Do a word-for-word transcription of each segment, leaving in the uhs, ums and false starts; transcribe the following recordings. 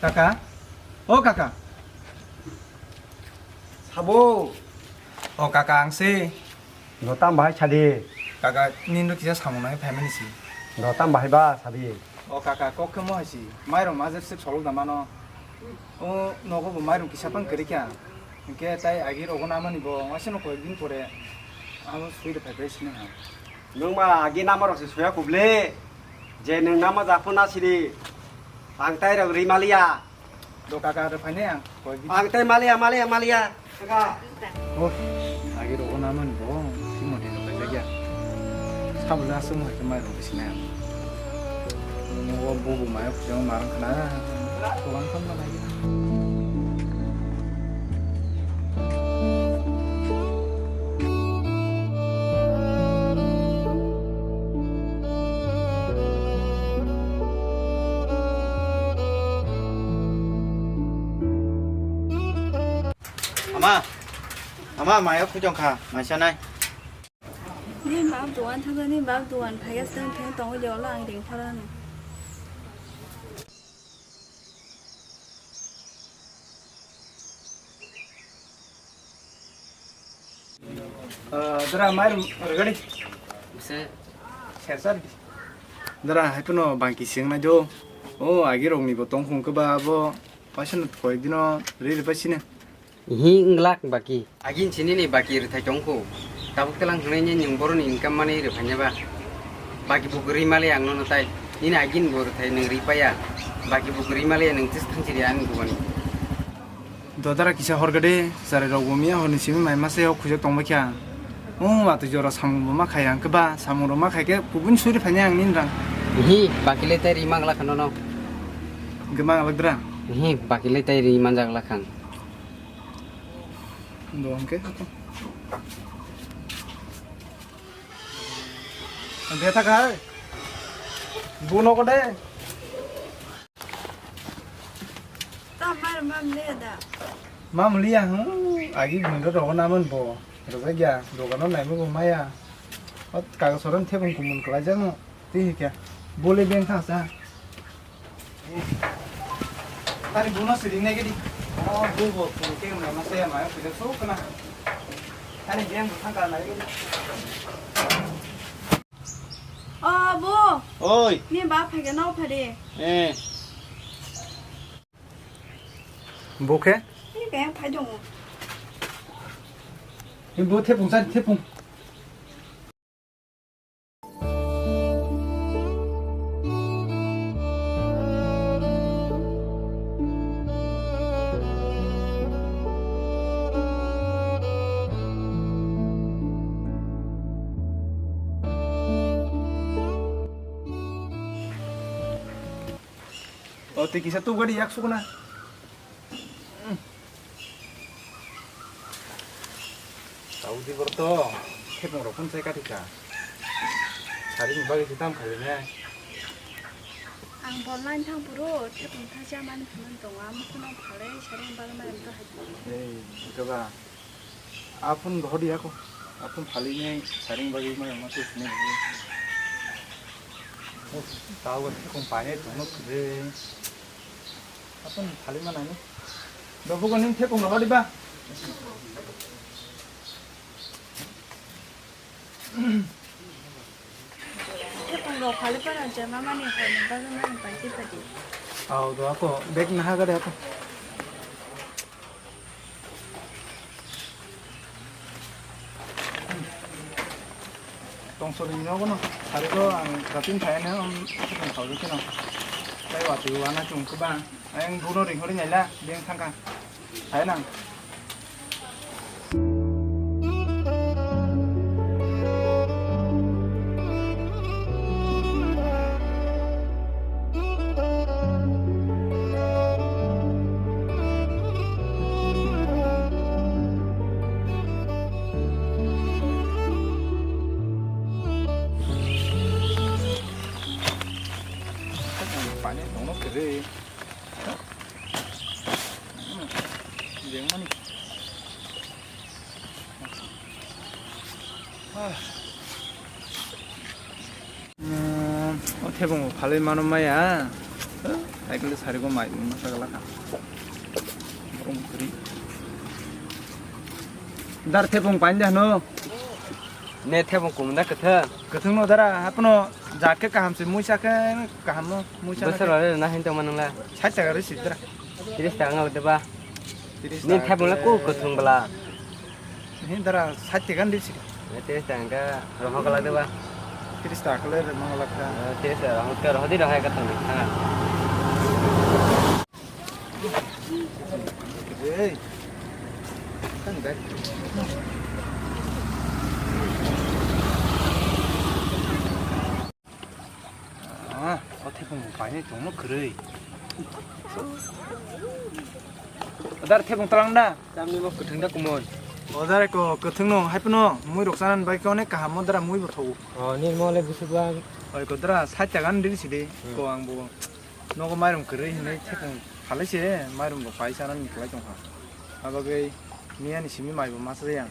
Kaka, o kaka. Sabo. O kaka, ang se. No tam bahai sadi. Kaka, nini rok kisa samung nai phaimani si. No tam bahai ba sadi. O kaka, kok khe mo hai si. Mairung majak se solok da mano. O nogo bo mairung kisa pang kwrwi kha. Hinkhe tai agi rogo namani bo, waisa no koyek din pore amo sui rw phai bai sini ha. Nwng ma agi nama rok se soya kubli. Je nwng nama japhuna sidi. Ang tai rok ri maliya. Do kaka rw phainai ang koyek din. Ang tai maliya, maliya, maliya. Kaka. Oh, agi rogo namani bo, timo dino kaisa kya. Sabula asung hai khe mairung bisinai. Nogo bubu mayo kujang marang khna. Tulang kham mana ya. Ama, ama, mayo khujong kha, maisanai. Ni bab dogan thangkha, ni bab dogan phaiya, sitwng theng tongo, jolo ang ring pharo no. Ah, dara mai rwgadi. Bwse. Sersa di. Dara, hai phano bangki seng nai do. O, agi rok ni bo tong khung khe ba bo. Paisa no koi dino ri ri paisini. Hi, wng glak baki. Agin sini ni baki rwthai tong kho. Tabuk telang hwnwi ni nwng boroni income mani rwphaina ba. Baki bo kwrwi male ang nono tai. Nini agin bo rwthai nwng rwi paya. Baki bo kwrwi male nwng tis thang siri ani bugani. Dodara kisa hor gede, chari rok bo miya horni simi mai masa yok khujak tong bakya. O, watwi jora samung bo ma khai ang khe ba, samung rok ma khai khe kubun suri phanya ang nini rang. Hi, baki le tai rwi ma glak nono. Gema glak dra. Hi, baki le tai rwi manjak lakhang. Doang ke. Dia tak hai. Buno ko de. Ta mar mam le da. Mam liya hu. Agi bundo rogo naman bo. Roga gya. Dogano nai bo maya. Ot kaga soran thebung kumun kelai jang. Twi hikya. Bole beng tha sa. Tani buno siring nai gidi. Oh, bu bo phone ke mai ma saya mai pide so kana. Tani beng bu thang ka nai gidi. Oh, bu. Oi. Ni ba phai ke nau phai de. Eh. Bu ke? Ni beng phai dong. Ni bu thepung sa thepung. O, tei kisa tu gari yak sukuna. Saudi borok to thepung rok phun sai kathi kha. Sari ni bagwi se tam khawi ne. Ang bol line thang phuru thepung thaisa mani phunuk tongo, amo phano phalwi sari ni bagwi mani to hai. Ei, ito ba. Aphun dohor ya ko. Aphun phali ne sari ni bagwi mani ma tu ne. Tao thepung pai ne tong no khre. Aphun phali ma nani. Dobugo ning thepung rohor diba? Thepung rok phali phano je mamani hor ni bagwi mani pai twi padi. Au do ako bag naha gade ako. Tongso ring no bono. Sari ko ang katin thai ne om thepung khawjo kino. Tai watwi wana chung kubang. Ayang buno ring hori naila, beng thangka. Hai nang. Pani tongno kwrwi. Jengmani. Ah. Hmm, o thebung phalwi mano maya. Cycle de sari go mai masa gala kha. Dar thepung pain de hano. Ne thepung kum da kotha. Kotha no dara hapono jake kaham se muisa ke kaham no muisa. Bosor ore na hin tong manang la. Sait taka re sidra. Tiris taka ngal de ba. Ni thepung la ku kothung bala. Ni dara sait taka ndi sik. Tiris taka roho kala de ba. Tiris taka le roho kala ka. Tiris taka roho ka roho di roho ka tong. Hey. Kan back. Ah, o thepung painai tongno kwrwi. Adar thepung talang da? Tamni mo kwthwng da kumon. O dara ko kwthwng no, hai phano mui rok chanan bai khe onek kaham mo dara mui bo thogo. O, nini mo le bisuk bang. Oi ko dara sait taka ni dil sidi. Hmm. Ko ang bo nogo mairum kwrwi hinwi thepung phalai se mairum bo pai chanan ni kwlai tong kha. Abagwi miyani simi mai bo masa ya.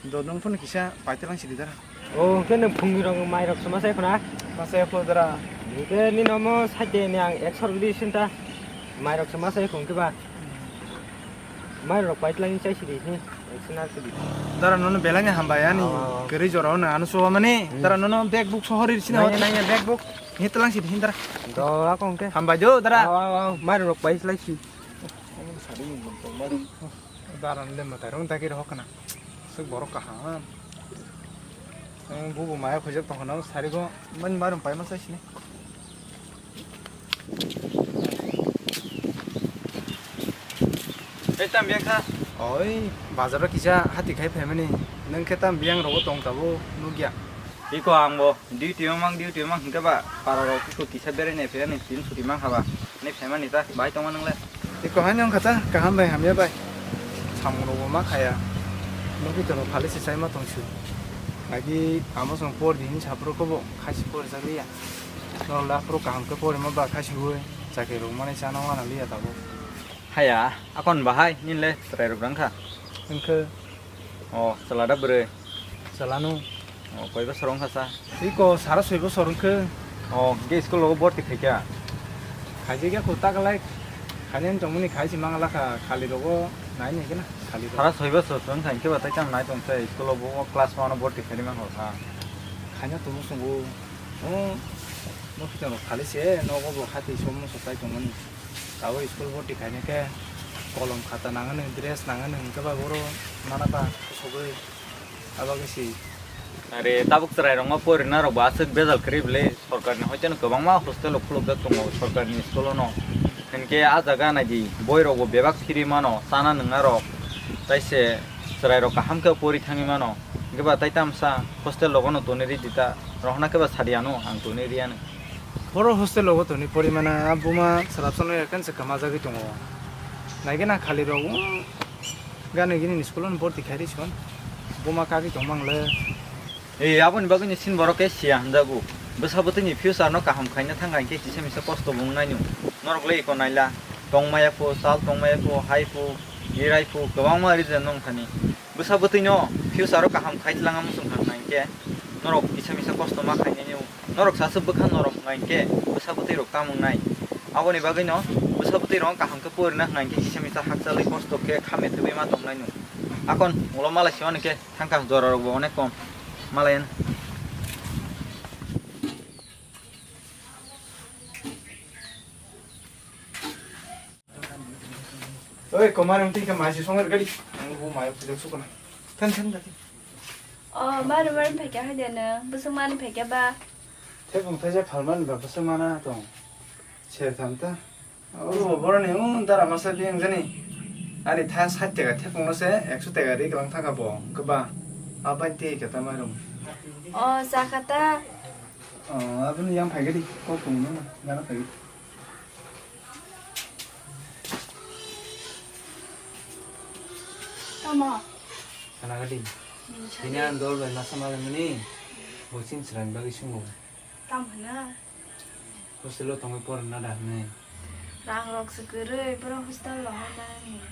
Do nung phano kisa paitelang sidi dara. O, hwnkhe nwng phungni rok mai rok se masa ekhona? Masa ekho dara. Hwnkhe nini omo side ni ang ekshor gri sinta. Mai rok se masa ekhon khe ba. Mai rok paitelang chai sidi hi. Sina sidi. Dara nono belai ni hambai ani. Oh. Kwrwi jora ono ano so mani. Hmm. Dara nono bag book sohori sini. Nanya, nanya bag book. Ni telang sidi hin dara. Do akong khe. Hambai do dara. Aw, aw, aw. Mai rok paitelang si. Dara le matai rong dagi rok kana. Sik borok kaham. Ang bubu maya khojak tong khana sari go man marum pai ma sai sini. Ei tam biang kha. Oi, bazar o kisa hati khai phaimani. Nang khe tam biang rogo tong tabo nugya. Iko ang bo duty o mang, duty o mang hingke ba para rok iko kisa berai nai phaia ni tin suti mang haba. Ni phaimani ta bai tongma nang le. Iko haino wngkha ta, kaham bai hamya bai. Samung rok bo ma khaya. Nugwi tono phali se chaima tong su. Agi amo song por di hin sapro ko bo khaisi por jak liya. No la pro kaham ke por ma ba khaisi hui. Chakri rok mani chana wana liya tabo. Haya, akon bahai, nini le chwrai rok rang kha? Wngkhe. O, chwla da bwrwi? Chwla no. O, koi bosor wngkha sa? Iko sara soi bosor wngkhe. O, hwnkhe school rogo borti khaikha? Khaijak ya kho takalai. Khainani tongmani khai se mangala kha, khali rogo nai nai khe na, khali rogo. Sara soi bosor wngkha hwnkhe ba tai tamo nai tong se school o bo class one o borti khaini mangkha kha. Khaina tongmo chwngwo. O, no khitang rok khali se, nogo bo hati somo sotai tongmani. Tabuk school borti khaina khe kolom khata nangani, dress nangani hwnkhe ba boro mana ba kusugwi abagwi si. Are tabuk chwrai rokno porinai rok bo aswk bejal kwrwi bwle, sorkarni hoiteno kwbangma hostel rok khulukjak tongo sorkarni school o no. Hinkhe ah jaga naidi boi rok bo bebak free mano, chana nungna rok, taise chwrai rok kaham khe pori thangwi mano. Hinkhe ba tai tamsa hostel rogo no tonwi ridi ta, rohorna khe ba sadi ano ang tonwi riyani. Boro hostel rogo tonwi porimana, a buma swrapsa no ekhen se kwmajagwi tongo. Naikhe na khali rok, um, gana gini ni school o borti khai rwi son. Buma kagwi tongmang le. Ei, aboni bagwi ni sin borok khe siya hamjago. Bwsa bwtwi ni future no kaham khaina thangkha hinkhe kisa misa kosto bo wngnai no. Norok le iko naila. Tongmaya pho, sal tongmaya pho, hai pho, irai pho, kwbangma reason no wngthani. Bwsa bwtwi no future o kaham khai twlangma muchung thang kha hinkhe norok kisa misa kosto ma khainai o. Norok sasu bwkha norok hwnga hinkhe bwsa bwtwi rok tamo wngnai. Aboni bagwi no bwsa bwtwi rok kaham khe porina hwnga hinkhe kisa misa hakchalwi kosto khe khamya thwiwi ma tongnai no. Akon ulo malai sima hinkhe thangkha jora rok bo onek kom malai. Oi, komar, ang tingka mai si songer gadi. Ang bu mai pujak sukuna. Kan, kan, kan. Oh, maru maru phekya hai de nang. Busung mani phekya ba. Thepung thaisa phalmani ba busung mana tong. Ser tham ta. Oh, boroni, um, dara masa biyang jani. Ani tha sait taka thepung no se ekso taka ri kwlang thangka bo. Keba. Abai te kata maru. Oh, sakata. Oh, aboni yang phai gadi. Kok tong no. Gana phai. Tamo. Sana gadi. Ini ang dol bai masa malam ini. Bochin srang bagi sungo. Tam hana. Hostel o tongwi porna da hwnwi. Rang rok se kwrwi, boro hostel lo hwnwi.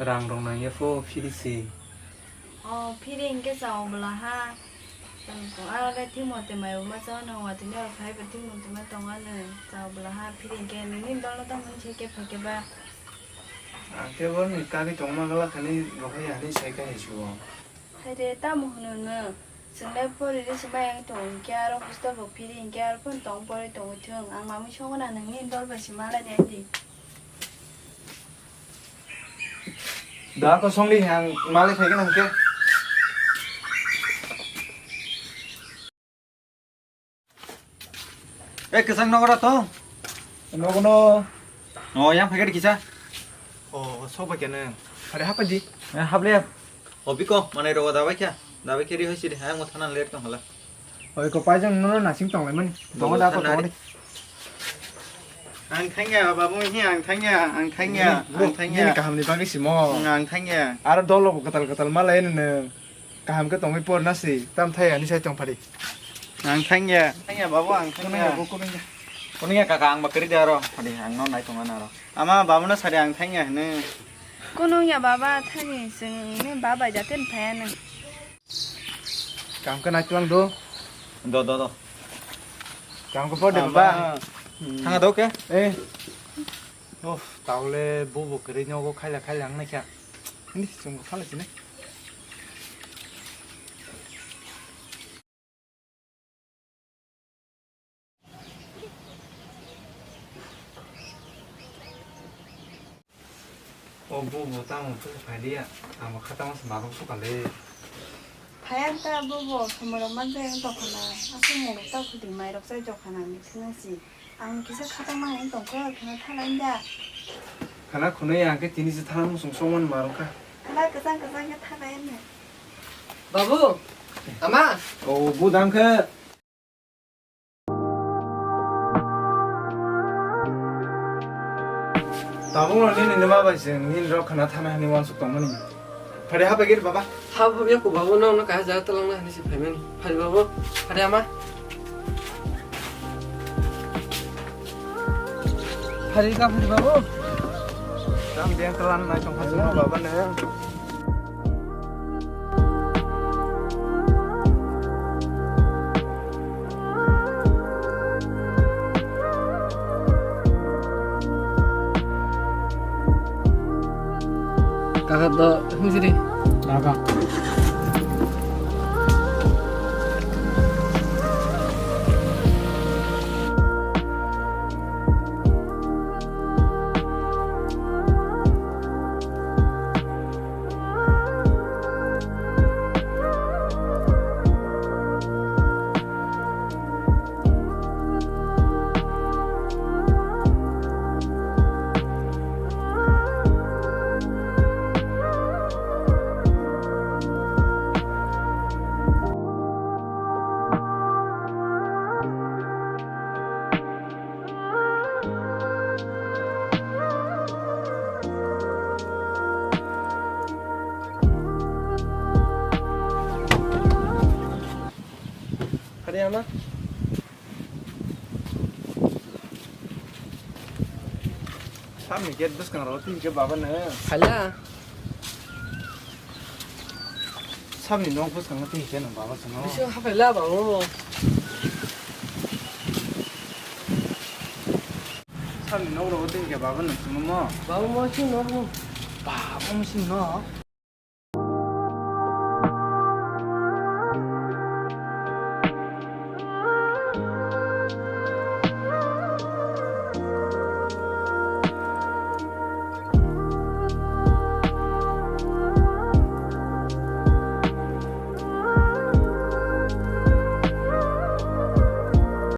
Rang rok nang ya pho, phiri si. Oh, phiri hwnkhe chao bwla ha. Aro le thimo te mai ma cha no wa tini aro phai ba thimo te ma tong ano cha bla ha phiri ke ni ni dol dol mun che ke phe ke ba. Ang ke bo ni kari tong ma gala khani bo hai ani sai ka hesu. Hai de ta mo hunu no. Sung le pori de sumai ang tong ke aro hostel bo phiri ke aro phone tong pori tong thung ang ma mui songo na nang ni dol ba si ma la de di. Da ko songli hang male phai gana ke. Eh, kesang nogo da to? Nogo no. Oh, yang phai kisa. Oh, sok ba kene. Hari hapa di? Eh, hap le. Oh, biko, manai rogo da bai kya? Da bai kya ri hoisi de, ang mo thanan ler tong hala. Oi, ko pai jang no nasing tong lai mani. Tongo da ko thanan tongo de. Ang thangya, babu hi ang thangya, ang thangya, ang thangya. Nini kaham ni bagwi simo. Ang thangya. Aro dolo bo katal katal malai nene. Kaham ke tongwi por nasi. Tam thai ani sai tong phadi. Ang thangya. Thangya babu ang thangya. Kunungya kaka ang bakri de aro. Phadi ang no nai tong ana aro. Ama babu no sari ang thangya hne. Kunungya baba thani sing ni baba jaten phaya nang. Kam ka nai tuang do. Do, do, do. Kam ka pode baba. Thanga do ke? Eh. Oh, taule bobo kere nyogo khaila khaila ang naikha. Hindi sung khala sini. O bu bu tamo tu phai dia, amo khatang se marok su kale. Phai ang ta bu bu, somoi rok man jai ang tokha na, aswk mung rok ta khudi mai rok chai jokha na, ni thung si. Ang kisa khatang ma ang tongkha, khana thalai da. Khana khunui ang ke tini se thalang sung song man marok kha. Khana kwchang kwchang khe thalai ne. Babu, ama. O bu dang khe. Tabuk no nini nima bai se nini rok khana thana hani wansuk tongmani. Phari ha bai giri baba. Ha baba ya ko babu no no kaha jaga talang na hani se phaimani. Phari babu, phari ama. Phari ka phari babu. Tam dia talang na tong khasuk baba ne. Kaka to himsiri. Kaka. Hari ama. Samni gate bwskang rok twi hwnkhe baba no. Hala. Samni nok bwskango twi hwnkhe no baba chwngno. Bisingo haphai la baba mo. Samni nok rogo twi hwnkhe baba no chwngno mo. Baba mo chwngno mo. Baba mo chwngno.